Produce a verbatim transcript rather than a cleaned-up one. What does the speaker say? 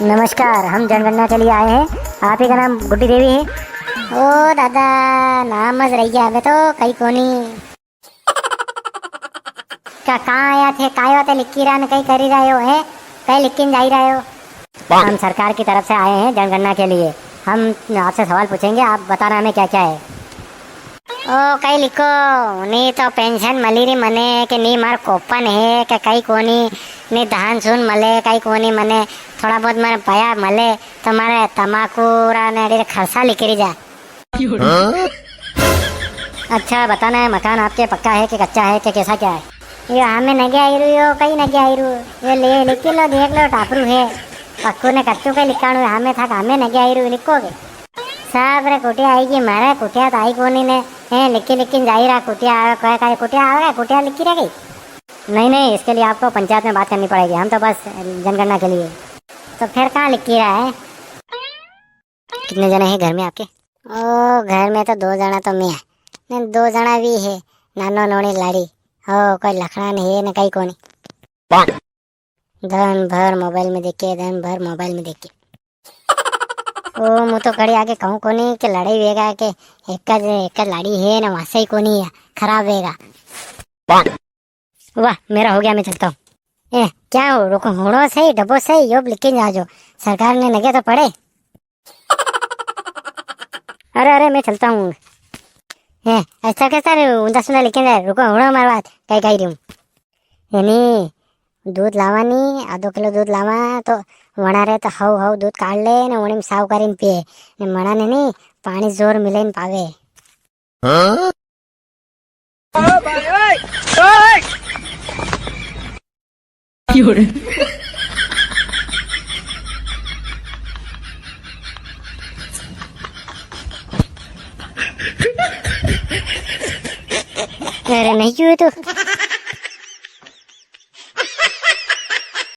नमस्कार, हम जनगणना के लिए आए हैं। आप ही का नाम गुड्डी देवी है? ओ दादा, नाम ज रही गया, अबे तो कई कोनी। का, कहाँ आया थे, काय बात है, लिखी रहा न, कई करी रहा हो, हैं? कई लिखिन जाई रहा हो? हम सरकार की तरफ से आए हैं जनगणना के लिए। हम आपसे सवाल पूछेंगे, आप बताना हमें क्या क्या है। ओ, कई लिखो, नी तो पेंशन मली री मने, के नी मार कोपन है, के कई कोनी, नी धान सून मले, कई कोनी मने, थोड़ा बहुत मारे पया मले, तो मारे तमाकू रा ने अड़ी रे खर्चा लिखी री जा। हाँ? अच्छा, बताना है, मकान आपके पक्का है कि कच्चा है कि कैसा क्या है? यो हमें नगे आई रू, यो कई नगे आई रू, यो ले, लिखी लो, देख लो, टापरू है। पक्कू ने कच्चू के लिखाणू है, हमें था, हमें नगे आई रू, लिखोगे? साहब रे, कुटिया आई गी, मारे कुटिया तो आई कोनी ने, हैं, लिखी लिखी जाई रहा, कुटिया आवे, कोई काई कुटिया आवे, कुटिया लिखी रह गई। नहीं, नहीं, इसके लिए आपको पंचायत में बात करनी पड़ेगी, हम तो बस जनगणना के लिए। तो फिर कहाँ लिखी रहा है? कितने जने हैं घर में आपके? ओ, घर में तो दो जना तो मैं है, ने दो जना भी है, नानो नोनी लाड़ी। ओ, कोई लखड़ा नहीं है, ने कई कोनी। दन भर मोबाइल में देखे, दन भर मोबाइल में देखे। ओ, मु तो कड़ी आगे कहूँ कोनी के लड़ाई वेगा के एक ज, एक ज लाड़ी है ना, वासा ही कोनी है, खराब वेगा। वाह, मेरा हो गया, मैं चलता हूँ। ए, क्या हो, रुको, हुणो सही, डब्बो सही, यो भी लिखी जाजो, सरकार ने नगे तो पड़े। अरे, अरे, मैं चलता हूँ। ए, ऐसा कैसा रे, ऊंधा सुंधा लिखी जाए, रुको, हुणो मारी बात, कई कही रही हूँ। यानी, दूध लावा नी, आधो किलो दूध लावा, तो वणा रे तो हाउ हाउ दूध काढ़ ले, ने वणी में साव करीन पिए, ने मणा ने नी, पाणी जोर मिले ने पावे। हाँ? अरे नहीं क्यों है तू?